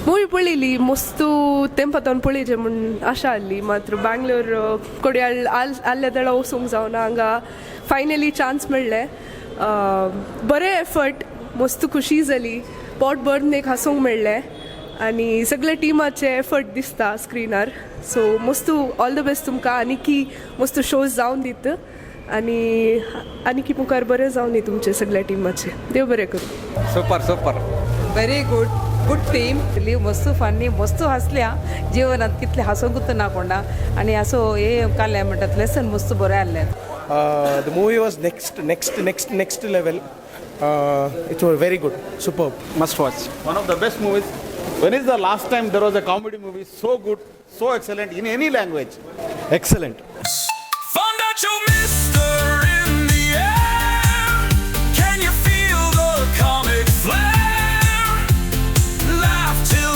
Movie पळयली मस्तू तेंपातोन पळयचे म्हूण आशा आहली मात्र बँगलोर कोडयाळ आल्ल्या तेडा वचूंक जावना हांगा फायनली चान्स मेळ्ळें. बरें एफर्ट, मस्त खुशी जाली, पोट भरून एक हांसूंक मेळ्ळें आनी सगळे टिमाचे एफर्ट दिसता स्क्रिनार. सो मस्तू ऑल the best तुमकां आनी की मस्त शोज जावन दीत आनी आनी की मुखार बरें जावन दी तुमचे सगळ्या टिमाचे. देव बरें करूं. Super super. Very good, good team. मस्त फन्नी, मस्त हसल्या. जीवनात कितले हसोंकूच ना कोणा आनी असो हे काडल्या म्हणटात लेसन मस्त बरें आहलें. The movie was next, next, next, next level. It was very good, superb. Must watch. One of the best movies. When is the last time there was a comedy movie so good, so excellent in any language? Excellent. Find out your mister in the air. Can you feel the comic flair? Laugh till